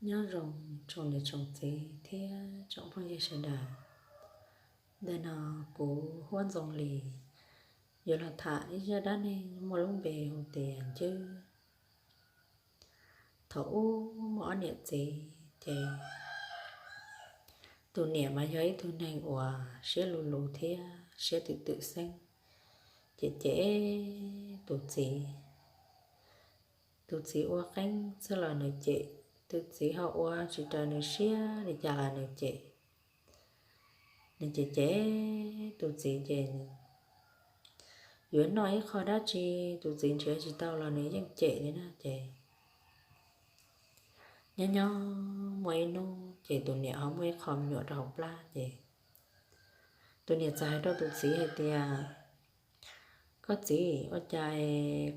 Nyob zoo tsoom niam tsoom txiv thiab tsoom phooj ywg sawv daws. Ntawm no kuv Huab Ntxoo Lis yuav los tham ib zaj dab neeg muaj lub npe hu tias Ncwb. Thaum ub muaj ob niam txiv ces tus niam mas yog ib tug neeg uas siab lug lug thiab siab twm twm xeeb, ces cem tus txiv. Tus txiv ua qeeb txhij los nws cem, tus txiv ho ua tsis raws nws siab li cas los nws cem. Nws cem cem tus txiv ces yuav noj ib qho dab tsi tus txiv nrhiav tsis tau los nws yeej cem li na. Ces nyob nyob muaj ib hnub ces tus niam ho muaj ib qho me nyuam rau hauv plab ces tus niam txawm hais rau tus txiv hais tias, Koj txiv, ua cas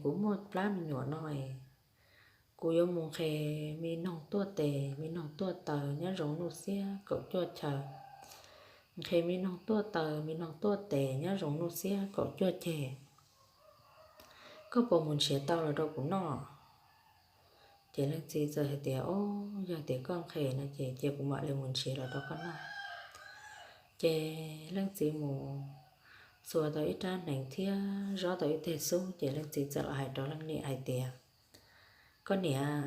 kuv muaj plab me nyuam no, kuv yuav mus nqhis me noog tuaj tes me noog tuaj taws nyob zoo nuj xiab kaum cuaj chaw, nqhis me noog tuaj taws me noog tuaj tes nyob zoo nuj xiab kaum cuaj ceg, koj puas mus nrhiav tau los rau kuv noj? Ces leej txiv txawm hais tias, Au, yog tias koj nqhis no ces cia kuv mam li mus nrhiav los rau koj noj. Ces leej txiv mus txua tau ib rab hneev thiab zob tau ib teg xub ces leej txiv txawm los hais rau leej niam hais tias, Koj niam,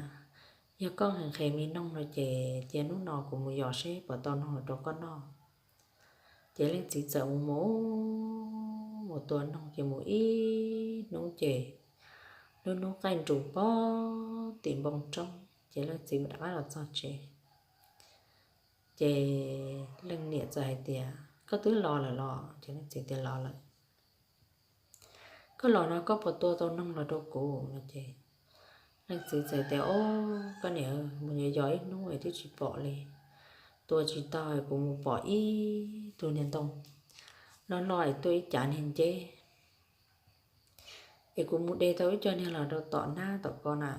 yog koj nqhis nqhis me noog no ces cia hnub no kuv mus yos seb puas tau noog los rau koj noj. Ces leej txiv txawm mus mus mus tua noog ces mus ib hnub ces lub hnub qaij nrus pog tim npoo roob ces leej txiv mam rov qab los txog tsev. Ces leej niam txawm hais tias, Koj twb los lawm los? Ces leej txiv tias, Los lawm. Koj los no koj puas tua tau noog los rau kuv? No ces leej txiv txawm tias, Au, koj niam, mus yos yos ib hnub es twb tsis pom li. Tua tsis tau es kuv mus pom ib tug niag ntoo loj loj es tuaj ib cav niag nceb es kuv mus de tau ib co niag los rau tom nab tom ko na,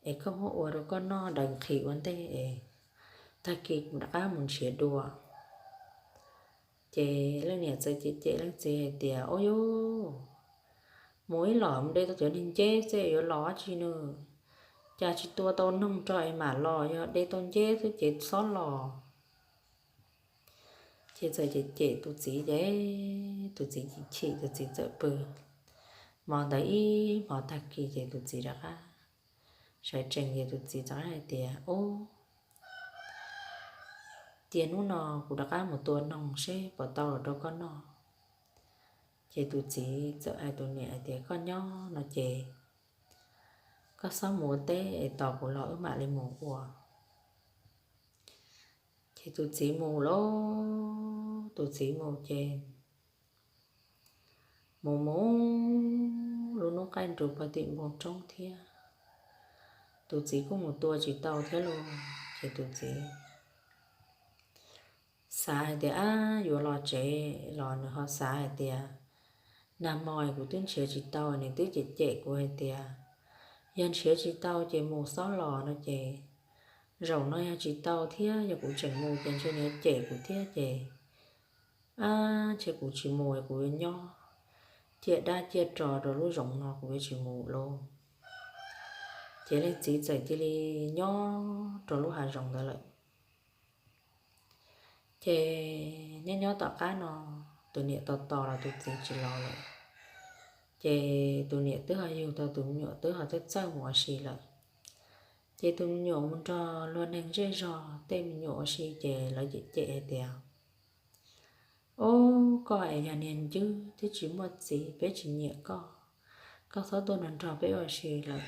es koj muab ua rau koj noj daws nqhis ua ntej es tag kis kuv rov qab mus nrhiav dua. Ces leej niam txawm cem cem leej txiv hais tias, Au yus, mus ib los mus de tau cov niag nceb xwb yuav los dab tsi nws, cas tsis tua tau noog rau es mam los, yog de tau nceb xwb ces xob los. Ces txawm cem cem tus txiv ces tus txiv chim chim tus txiv txawm pw. Hmo ntawd ib hmo tag kis ces tus txiv rov qab sawv tsees ces tus txiv rov qab hais tias, Au, cia hnub no kuv rov qab mus tua noog seb puas tau los rau koj noj. Ces tus txiv txawm hais tus niam hais tias, Koj nyob no ces koj txhob mus ua teb es tos kuv los wb mam li mus ua. Ces tus txiv mus lauj, tus txiv mus ces mus mus lub hnub qaij nrus pog tim npoo roob thiab, tus txiv kuj mus tua tsis tau thiab lauj. Ces tus txiv xav hais tias, Ab, yuav los tsev los nws ho xav hais tias, Nag hmo kuv twb nrhiav tsis tau, nws twb cem cem kuv hais tias yog nrhiav tsis tau ces mus xob los no ces zaum no yog tsis tau thiab yog kuv tseem mus ces ntshe nws cem kuv thiab ces, ab, ntshe kuv tsis mus, kuv yuav nyob ciaj dab ciaj ros rau lub zoov no, kuv yuav tsis mus lauj. Ces leej txiv txawm cia li nyob rau lub hav zoov ntawd lawm. Ces nyob nyob tom qab no tus niam tos tos los tus txiv tsis los lawm. Ces tus niam twb ho yug tau tus me nyuam twb ho txawj txawj mus ua si lawm. Ces tus me nyuam mus nrog luag neeg zej zog tej me nyuam ua si ces lawv cem cem hais tias, Ob, koj es yog niag ncwb twb tsis muaj txiv, peb tsis nyiam koj, koj txhob tuaj nrog nrog peb ua si lawm.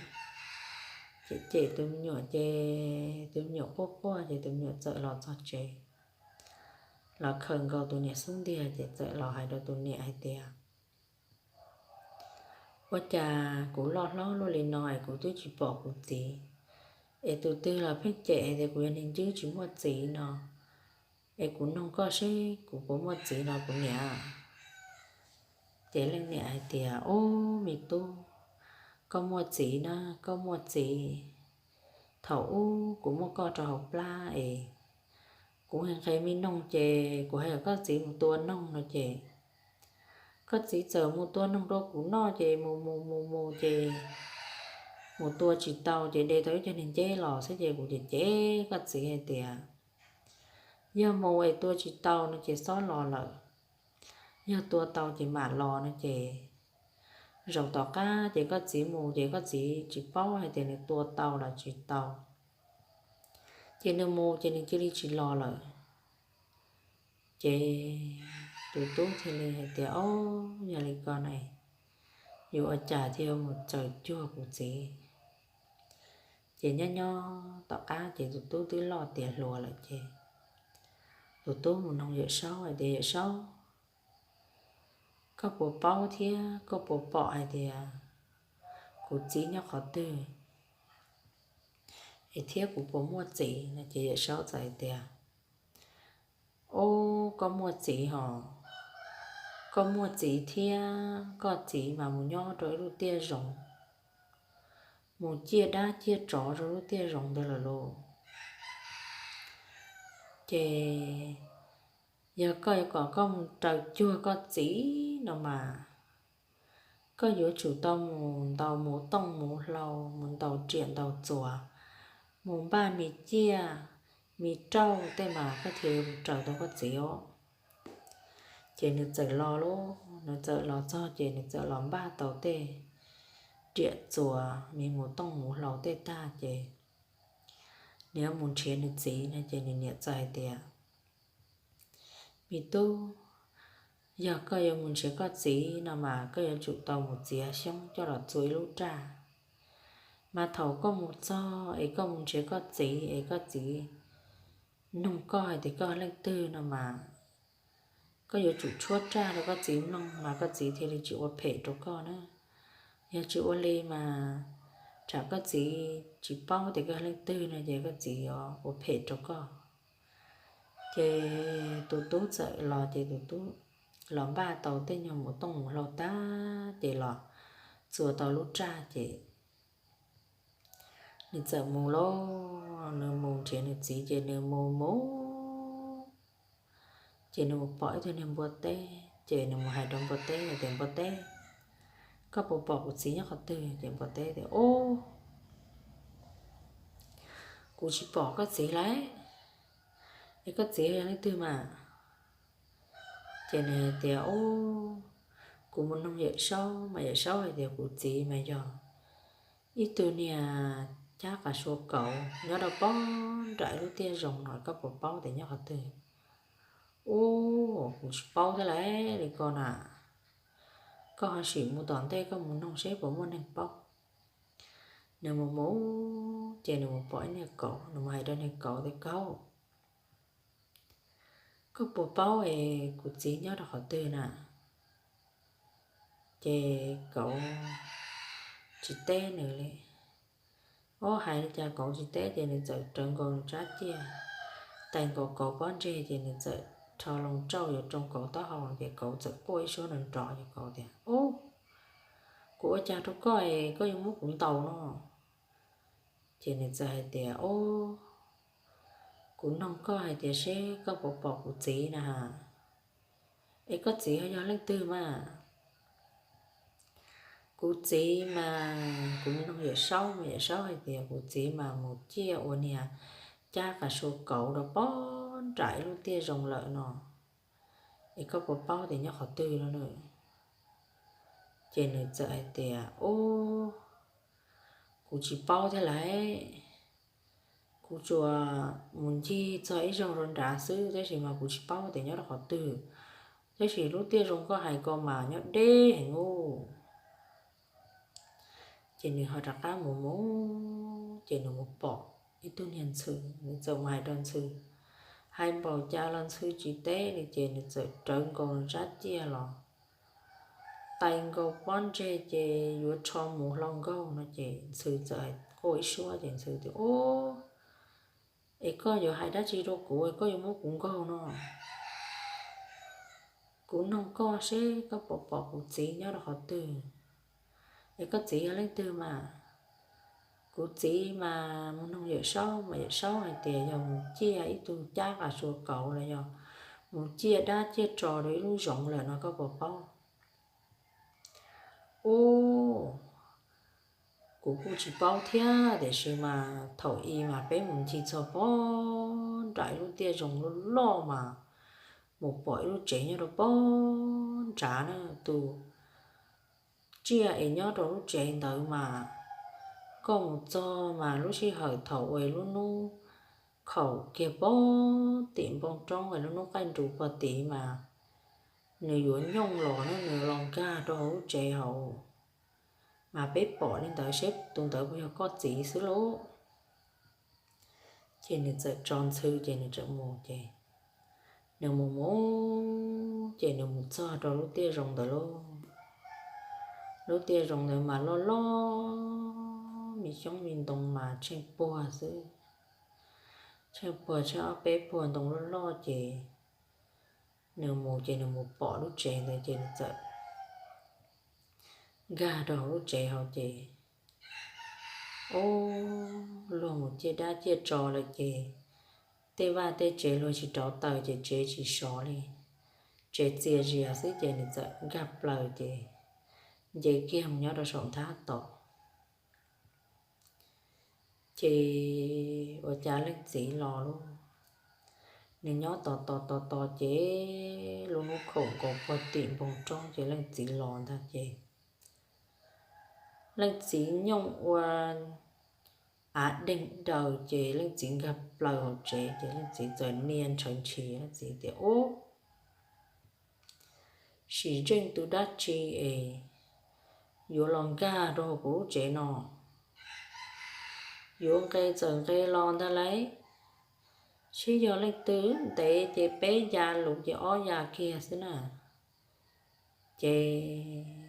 Ces cem tus me nyuam ces tus me nyuam quaj quaj ces tus me nyuam txawm los txog tsev, los khawm nkaus tus niam xub ntiag ces txawm los hais rau tus niam hais tias, Ua cas kuv loj hlob luaj li no es kuv twb tsis pom kuv txiv, es tus twg los pheej cem tias kuv yog niag ncwb tsis muaj txiv no, es kuv noog koj seb kuv puas muaj txiv no kuv niam. Ces leej niam hais tias, Ob, me tub, koj muaj txiv na, koj muaj txiv. Thaum ub kuv muaj koj rau hauv plab es kuv nqhis me noog ces kuv hais kom koj txiv mus tua noog no ces koj txiv txawm mus tua noog rau kuv noj ces mus mus mus mus ces mus tua tsis tau ces de tau ib co niag nceb los xwb ces kuv cem cem koj txiv hais tias yog mus es tua tsis tau no ces xob los lawm, yog tua tau ces mam los no ces zaum tom qab ces koj txiv mus ces koj txiv tsis paub hais tias nws tua tau los tsis tau, ces nws mus ces nws cia li tsis los lawm. Ces tus tub thiaj li hais tias, Ob, yog li ko ne, yuav ua cas thiaj mus tsaws cuag kuv txiv? Ces nyob nyob tom qab ces tus tub twb loj tiav hluas lawm ces tus tub mus noog Yawm Saub hais tias, Yawm Saub, koj puas paub thiab koj puas pom hais tias kuv txiv nyob qhov twg es thiab kuv puas muaj txiv no? Ces Yawm Saub txawm hais tias, Ob, koj muaj txiv hos, koj muaj txiv thiab koj txiv mas mus nyob rau ib lub tiaj zoov, mus ciaj dab ciaj tsov rau lub tiaj zoov ntawd lawm lauj. Ces yog koj yuav kom koj mus raws cuag koj txiv no mas koj yuav tsum tau mus ntaus mus tooj mus hlau, mus ntaus riam ntaus txuas, mus npaj me ciaj me rauj tej mas koj thiaj yuav mus raws tau koj txiv os. Ces nws txawm los lauj, nws txawm los txog ces nws txawm los npaj tau tej riam txuas me mus tooj mus hlau tej tag ces nws yuav mus nrhiav nws txiv no ces nws niam txawm hais tias, Me tub, yog koj yuav mus nrhiav koj txiv no mas koj yuav tsum tau mus txiav xyoob coj los txua ib lub raj. Mas thaum koj mus txog es koj mus nrhiav koj txiv es koj txiv noog koj hais tias koj leej twg no mas koj yuav tsum tshuab raj rau koj txiv mloog mas koj txiv thiaj li tsis ua phem rau koj na. Yog tsis ua li mas tsam koj txiv tsis paub tias koj leej twg no ces koj txiv yuav ua phem rau koj. Ces tus tub txawm los ces tus tub los npaj tau tej nyuag mus tooj mus hlau tag ces los txua tau lub raj ces nws txawm mus lauj, nws mus nrhiav nws txiv ces nws mus mus ces nws mus pom ib tug niag npua teb ces nws mus hais rau npua teb hais tias, Npua teb, koj puas pom kuv txiv nyob qhov twg? Ces npua teb tias, Ub, kuv tsis pom koj txiv lauj, es koj txiv yog leej twg mas? Ces nws hais tias, Ub, kuv mus noog Yawm Saub mas Yawm Saub hais tias kuv txiv mas yog ib tug niag cab qav sua kauv nyob rau pob nram ib lub tiaj zoov no, koj puas paub tias nyob qhov twg? Ub, kuv tsis paub thiab lauj, li ko na, koj ho sim mus tom ntej koj mus noog seb puas muaj neeg paub. Nws mus mus ces nws mus pom ib niag kauv, nws mus hais rau niag kauv tias, Kauv, koj puas paub es kuv txiv nyob rau qhov twg na? Ces kauv tsis teb nws li. Ub, hais li cas kauv tsis teb ces nws txawm rawv nkaus nws tsab ciaj, tais nkaus kauv pob ntseg ces nws txawm rho loo tsauj yuav tsoo kauv taub hau ces kauv txawm quaj ib suab nrov nrov ces kauv tias, Ub, kuv ua cas rau koj es koj yuav muab kuv ntaus no? Ces nws txawm hais tias, Ub, kuv noog koj hais tias seb koj puas pom kuv txiv na has, es koj txiv ho yog leej twg mas? Kuv txiv mas kuv noog Yawm Saub mas Yawm Saub hais tias kuv txiv mas mus ciaj ua niag cab qav sua kauv rau pob nram ib lub tiaj zoov lawm no, es koj puas paub tias nyob qhov twg no na? Ces nws txawm hais tias, Ub, kuv tsis paub thiab lauj, kuv tsuas mus ncig txog ib zaug rau nrad xwb tab sis mas kuv tsis paub tias nyob rau qhov twg, tab sis lub tiaj zoov koj hais ko mas nyob deb heev ub. Ces nws ho rov qab mus mus ces nws mus pom ib tug niag ntxhw, nws txawm mus hais rau ntxhw, hais npaum cas los ntxhw tsis teb li ces nws txawm rawv nkaus nws tsab ciaj los tais nkaus pob ntseg ces yuav rho mus hlau nkaug no ces ntxhw txawm quaj ib suab ces ntxhw tias, Ub, es koj yuav hais dab tsi rau kuv es koj yuav muab kuv nkaug no? Kuv noog koj seb koj puas pom kuv txiv nyob rau qhov twg, es koj txiv yog leej twg mas? Kuv txiv mas mus noog Yawm Saub mas Yawm Saub hais tias yog mus ciaj ib tug cab qav sua kauv los yog mus ciaj dab ciaj tsov rau ib lub zoov lawm no koj puas paub? Ub, Kuv kuj tsis paub thiab, tiam sis mas thaum i mas peb mus ncig txog pog nram ib lub tiaj zoo loj loj mas mus pom ib lub tsev nyob rau pog nrad na. Tus tsiaj es nyob rau lub tsev ntawd mas koj mus txog mas lub sij hawm thaum uas lub hnub khaum kiag pog tim npoo roob es lub hnub qaij nrus pog tid mas nws yuav nyooj los na, nws los nkag rau hauv lub tsev hauv. Mas peb pom li ntawd seb tus ntawd puas yog koj txiv xwb lauj. Ces nws txawm tso ntxhw ces nws txawm mus ces nws mus mus ces nws mus txog rau lub tiaj zoo ntawd lauj. Lub tiaj zoo ntawd mas loj loj, me xyoob me ntoo mas tsheej puag xwb, tsheej puag tsheej ob peb puag ntoo loj loj ces nws mus ces nws mus pom lub tsev ntawd ces nws txawm nkag rau hauv lub tsev hauv ces ub, luag mus ciaj dab ciaj tso lawm ces tej vaj tej tsev luag tsis rauv taws ces tsev tsis sov li, tsev txias zias xwb ces nws txawm nkag plaws ces nce kiag mus nyob rau saum nthab tod. Ces ua cas leej txiv los lauj, nws nyob tos tos tos tos ces lub hnub khaum nkaus pog tim npoo roob ces leej txiv los ntag ces leej txiv nyooj ua av deeg daws ces leej txiv nkag plaws hauv tsev ces leej txiv txawm nias ntshawv ntshis, leej txiv tias, Ub, sim zeej tus dab tsi es yuav los nkag rau hauv kuv lub tsev no? Yuav nqes txawm nqes los ntag lauj, seb yog leej twg ntev ces peb ya lus ces ob ya kiag xwb na. Ces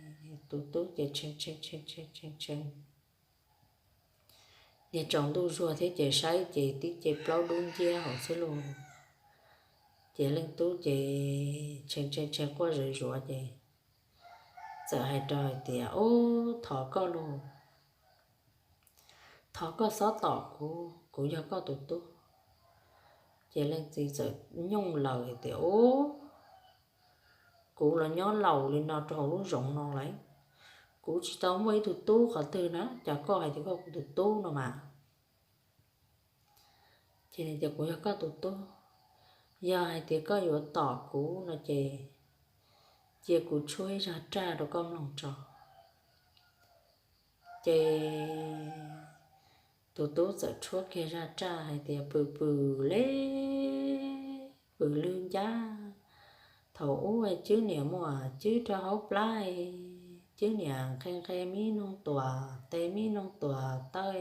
tus tub ces tshee tshee tshee tshee tshee tshee niag tsaus ntuj zuag thiab ces saib ces tib ce plaub dub nciab hauv xwb lauj. Ces leej tub ces tshee tshee tshee quaj zom zaws ces txawm hais rau hais tias, Ub, thov koj lauj, thov koj txhob tom kuv, kuv yog koj tus tub. Ces leej txiv txawm nyooj laws hais tias, Ub, kuv los nyob laus li no rau hauv lub zoov no lawm, kuv tsis tau muaj ib tug tub qhov twg na, cas koj hais tias koj kuv tus tub no mas? Ces nws tias, Kuv yog koj tus tub, yog hais tias koj yuav tom kuv no ces cia kuv tshuab ib zaj raj rau koj mloog tso. Ces tus tub txawm tshuab kiag zaj raj hais tias, Pw pw le, pw lwg ncab, thaum ub Cwb niam muaj Cwb rau hauv plab, Cwb niam nqe nqe mib noog tuam, tes mib noog tuam taw,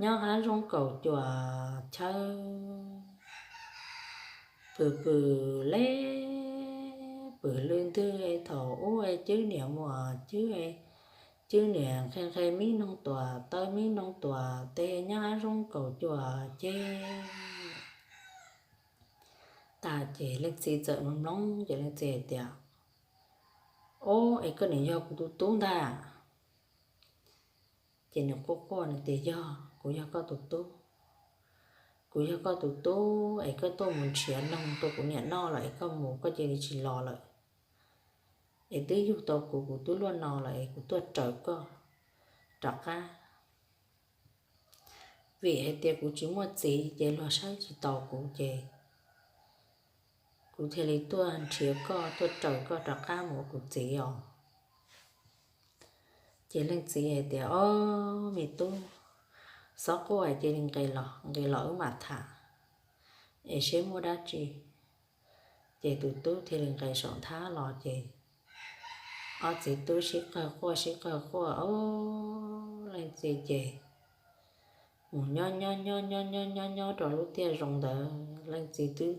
nyob hav zoov kaum cuaj chaw. Pw pw le, pw lwg ntwg, thaum ub Cwb niam muaj Cwb, Cwb niam nqe nqe mib noog tuam taw, mib noog tuam tes, nyob hav zoov kaum cuaj ceg. Tas ces leej txiv txawm mloog mloog ces leej txiv hais tias, Ob, es koj niam yog kuv tus tub ntag? Ces nws quaj quaj nws tias, Yog, kuv yog koj tus tub. Kuv yog koj tus tub es koj tuaj mus nrhiav noog rau kuv niam noj lawm es koj mus koj cia li tsis los lawm. Es twb yug tau kuv, kuv twb luaj no lawm es kuv tuaj raws koj rov qab. Vim hais tias kuv tsis muaj txiv ces luag saib tsis taus kuv ces kuv thiaj li tuaj nrhiav koj, tuaj raws koj rov qab mus ua kuv txiv os. Ces leej txiv hais tias, Ob, me tub, txhob quaj, cia li nqis los, nqis los wb mam tham es seb muaj dab tsi. Ces tus tub thiaj li nqis saum nthab los ces ob txiv tub sib qawg quaj sib qawg quaj, ob, leej txiv ces mus nyob nyob nyob nyob nyob nyob nyob rau lub tiaj zoo ntawd, leej txiv twb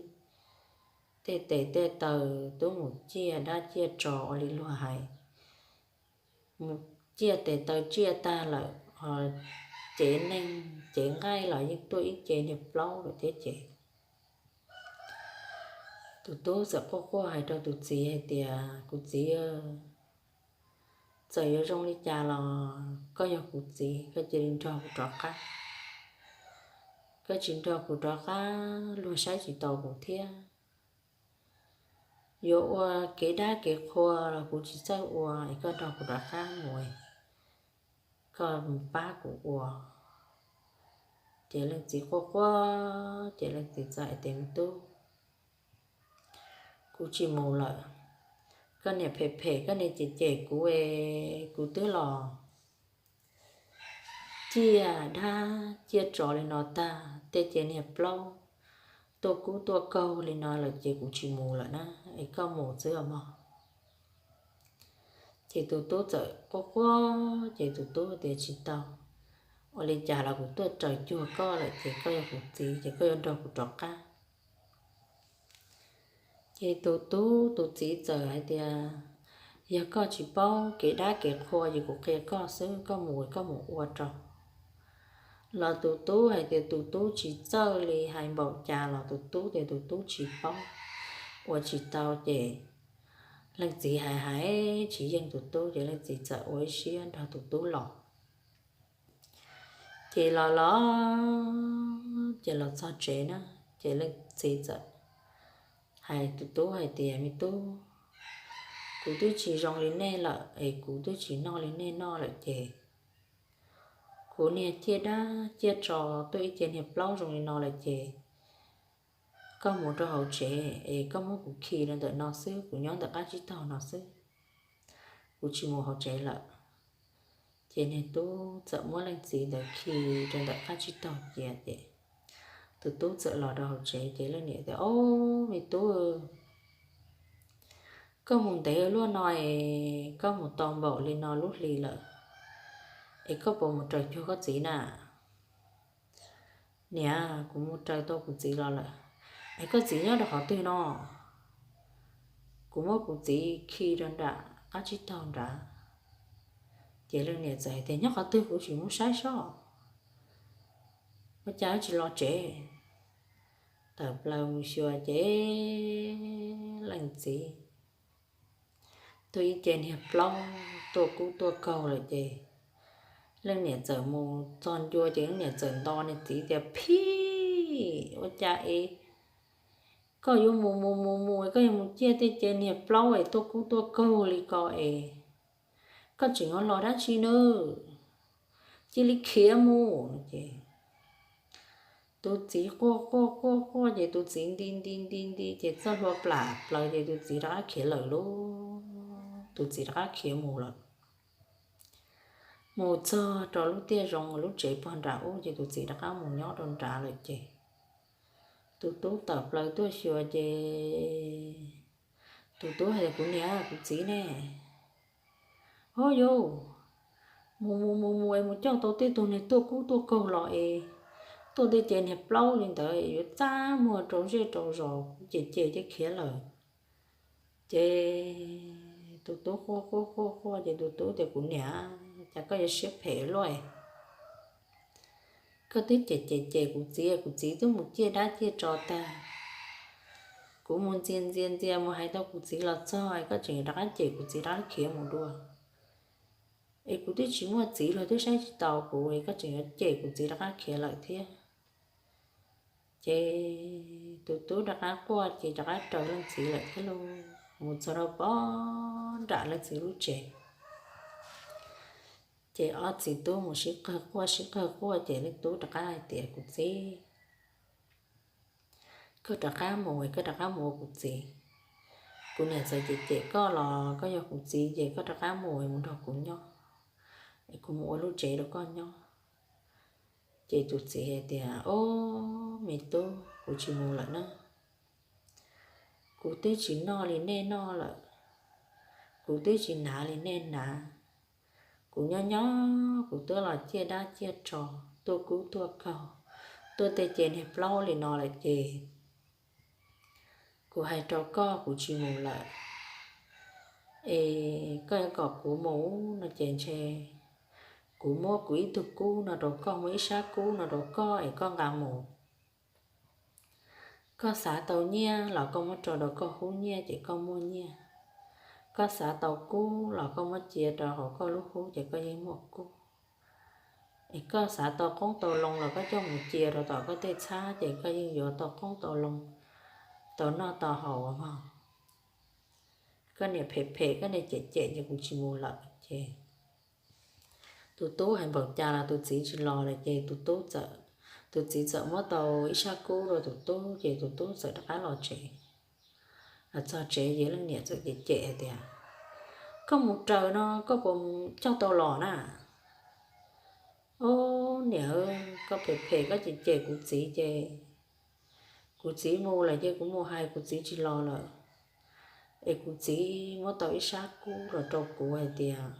tej tes tej taw twb mus ciaj dab ciaj tso ua li luag hais, mus ciaj tes taw tsiaj tag lawm, ho cev neeg cev nqaij los yeej tuaj ib ce niag plaub lawm thiab ces tus tub txawm quaj quaj hais rau tus txiv hais tias, Kuv txiv, txawm yuav zoo li cas los koj yog kuv txiv, koj cia li nrog kuv rov qab. Koj tsis nrog kuv rov qab luag saib tsis taus kuv thiab. Yuav ua kev dab kev qhua los kuv tsis txawj ua, es koj nrog kuv rov qab mus. koj mus pab kuv ua. Ces leej txiv quaj quaj, ces leej txiv txawm hais tias, Me tub, kuv tsis mus lawm. Koj niam phem phem, koj niam cem cem kuv es kuv twb los ciaj dab ciaj tsov li no tag, tej ces niag plaub tuaj kub tuaj kaug li no lawm ces kuv tsis mus lawm na, es koj mus xwb os mog. Ces tus tub txawm quaj quaj, ces tus tub tias, Tsis tau, ua li cas los kuv tuaj raws cuag koj lawm ces koj yog kuv txiv ces koj yuav nrog kuv rov qab. Ces tus tub tus txiv txawm hais tias, Yog koj tsis paub kev dab kev qhua ces kuv qhia koj xwb, koj mus koj mus ua rau. Los tus tub hais tias tus tub tsis txawj li, hais npaum cas los tus tub tias tus tub tsis paub, ua tsis tau ces leej txiv hais hais tsis yeej tus tub ces leej txiv txawm ua ib siab nrog tus tub los. Ces los los, ces los txog tsev na, ces leej txiv txawm hais tus tub hais tias, Me tub, kuv twb tsis zoo li nej lawm es kuv twb tsis noj li nej noj lawm ces kuv niag ciaj dab ciaj tsov tuaj ib ce niag plaub zoo li no lawm ces koj mus rau hauv tsev es koj muab kuv khi rau ntawm no xwb, kuv nyob ntawm qab tsib taug no xwb, kuv tsis mus hauv tsev lawm. Ces niag tub txawm muab leej txiv ntawd khi rau ntawm qab tsib taug cia ces tus tub txawm los rau hauv tsev ces leej niam tias, Ob, me tub, koj mus ntev luaj no es koj mus tau npaum li no lub hli lawm es koj puas mus raws cuag koj txiv na? Niam, kuv mus raws tau kuv txiv los lawm. Es koj txiv nyob rau qhov twg no? Kuv muab kuv txiv khi rau nram qab tsib taug nrad. Ces leej niam txawm hais tias, Nyob qhov twg kuv tsis muab saib soj, ua cas tsis los tsev? Tawm plaws mus xyuas ces leej txiv tuaj ib ce niag plaub tuaj kub tuaj kaug lawm ces leej niam txawm mus txog ncua ces leej niam txawm nto niag txiv tias, Phij, ua cas es koj yuav mus mus mus mus koj yuav mus ciaj tej ce niag plaub es tuaj kub tuaj kaug li ko es koj tseem yuav los dab tsi nawb? Cia li khiav mus. Ces tus txiv quaj quaj quaj quaj ces tus txiv nti nti nti nti ces txoj hlua plam plaws ces tus txiv rov qab khiav lawm lauj. Tus txiv rov qab khiav mus lawm. Mus txog rau lub tiaj zoo lub tsev pog nram ub ces tus txiv rov qab mus nyob rau nrad lawm ces tus tub tawm plaws tuaj xyuas ces tus tub hais tias, Kuv niam, kuv txiv ne? Ho yau, mus mus mus mus es mus coj tau tej tug niag tuaj kub tuaj kaug los es tuaj tej ce niag plaub li ntawd yuav txaj muag rau zej rau zos, kuv cem cem ces khiav lawm. Ces tus tub quaj quaj quaj quaj ces tus tub tias, Kuv niam, cas koj yuav siab phem luaj? Koj twb cem cem cem kuv txiv, kuv txiv twb mus ciaj dab ciaj tsov tag. Kuv mus ntxias ntxias ntxias mus hais tau kuv txiv los txog, koj tseem rov qab cem kuv txiv rov qab khiav mus dua. Es kuv twb tsis muaj txiv los twb saib tsis taus kuv, koj tseem yuav cem kuv txiv rov qab khiav lawm thiab. Ces tus tub rov qab quaj ces rov qab raws leej txiv lawm thiab lauj, mus txog rau pog nram leej txiv lub tsev. Ces ob txiv tub mus sib qawg quaj sib qawg quaj ces leej tub rov qab hais tias, Kuv txiv, koj rov qab mus es koj rov qab mus ua kuv txiv. Kuv niam txawm cem cem koj los koj yog kuv txiv ces koj rov qab mus es mus nrog kuv nyob, es kuv mus ua lub tsev rau koj nyob. Ces tus txiv hais tias, Ob, me tub, kuv tsis mus lawm na. Kuv twb tsis noj li nej noj lawm, kuv twb tsis hnav li nej hnav. Kuv nyob nyob kuv twb los ciaj dab ciaj tsov, tuaj kub tuaj kaug, tuaj tej ce niag plaub li no lawm ces kuv hais rau koj kuv tsis mus lawm. Es koj yuav kom kuv mus no ces ntshe kuv muab kuv ib tug kub no rau koj, muab ib sab kub no rau koj es koj nqa mus. Koj xav tau nyiaj los koj muab rau rau koj hub nyiaj ces koj muaj nyiaj. Koj xav tau kub los koj muab cia rau hauv koj lub hub ces koj yeej muaj kub. Es koj xav tau qoob tau loo los koj coj mus cia rau tom koj tej txhab ces koj yeej yuav tau qoob tau loo, tau noj tau haus mog. Koj niam phem phem, koj niam cem cem ces kuv tsis mus lawm ces Tus tub hais npaum cas los tus txiv tsis los lawm ces tus tub txawm, tus txiv txawm muab tau ib sab kub rau tus tub ces tus tub txawm rov qab los tsev. Los txog tsev ces leej niam txawm cem cem hais tias, koj mus raws no koj puas coj tau los na? Ob niam, koj phem phem koj cem cem kuv txiv ces kuv txiv mus lawm ces kuv mus hais kuv txiv tsis los lawm. Es kuv txiv muab tau ib sab kub los rau kuv hais tias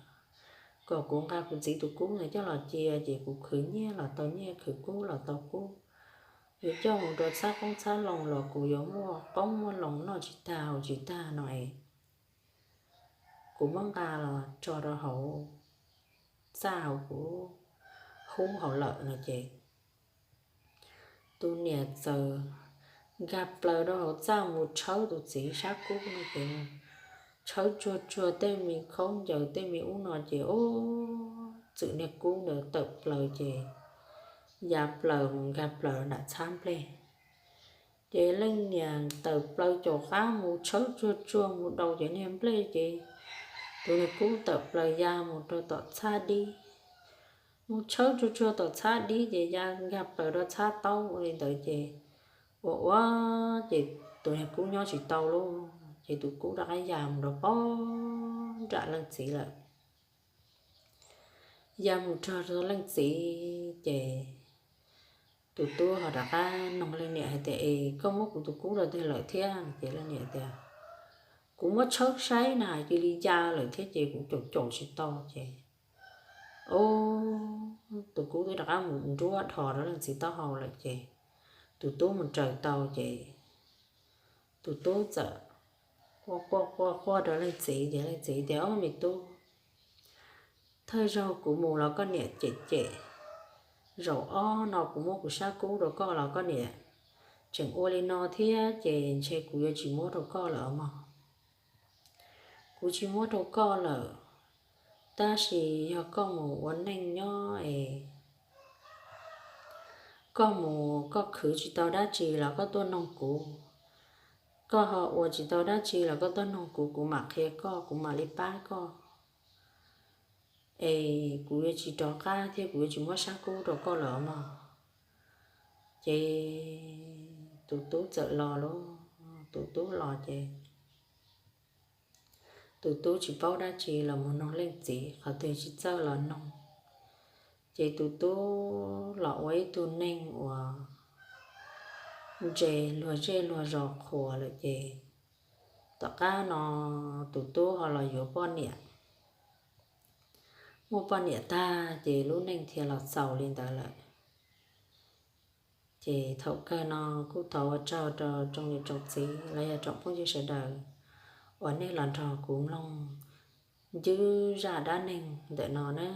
kom kuv nqa kuv txiv tus kub ntawd coj los cia ces kuv khwv nyiaj los tau nyiaj, khwv kub los tau kub. Yuav coj mus rau txhab qoob txhab loo los kuv yuav muaj qoob muaj loo noj tsis tag haus tsis tag no es kuv muab nqa los tso rau hauv txaj hauv kuv hub hauv lawm no ces tus niam txawm nkag plaws rau hauv txaj mus tshawb tus txiv sab kub no ces tshawb tsuag tsuag tej me khaub ncaws tej me ub no ces ub, txwm niag kub ntawd tawm plaws ces ya plaws mus nkag plaws nram txhab nplej. Ces leej niam tawm plaws caum qab mus tshawb tsuag tsuag mus daus cov niag nplej ces tus niag kub tawm plaws ya mus rau tom txhab dib, mus tshawb tsuag tsuag tom txhab dib ces ya nkag plaws rau txhab taub ua li ntawd ces ua ua ces tus niag kub nyob tsis tau lauj ces tus kub rov qab ya mus rau pog nram leej txiv lawm. Ya mus txog rau leej txiv ces tus tub ho rov qab noog leej niam hais tias, es koj muab kuv tus kub rau twg lawm thiab? Ces leej niam tias, kuv muab tshawb saib na cia li ya lawm thiab ces kuv caum caum tsis tau ces, o, tus kub twb rov qab mus nruab dhos rau leej txiv taub hau lawm ces tus tub mus raws tau ces tus tub txawm quaj quaj quaj quaj rau leej txiv ces leej txiv tias, o me tub, thawj zaug kuv mus los koj niam cem cem, zaum ob no kuv muab kuv sab kub rau koj los koj niam tseem ua li no thiab ces ntshe kuv yuav tsis muab rau koj lawm os mog. Kuv tsis muab rau koj lawm, tab sis yog koj mus ua neej nyob es koj mus koj khwv tsis tau dab tsi los koj tuaj noog kuv, koj ho ua tsis tau dab tsi los koj tuaj noog kuv, kuv mam qhia koj, kuv mam li pab koj. Es kuv yuav tsis rov qab thiab kuv yuav tsis muab sab kub rau koj lawm mog. Ces tus tub txawm los lauj, tus tub los ces tus tub tsis paub dab tsi los mus noog leej txiv qhov twg tsis txawj los noog. Ces tus tub los ua ib tug neeg uas ntse luag zej luag zos qhuas lawm ces tom qab no tus tub ho los yuav poj niam. Muaj poj niam tag ces lub neej thiaj los xaus li ntawd lawm. Ces thaum kawg no kuj thov ua tsaug rau tsoom niam tsoom txiv los yog tsoom phooj ywg sawv daws uas nej los nrog kuv mloog ncwb zaj dab neeg ntawm no na.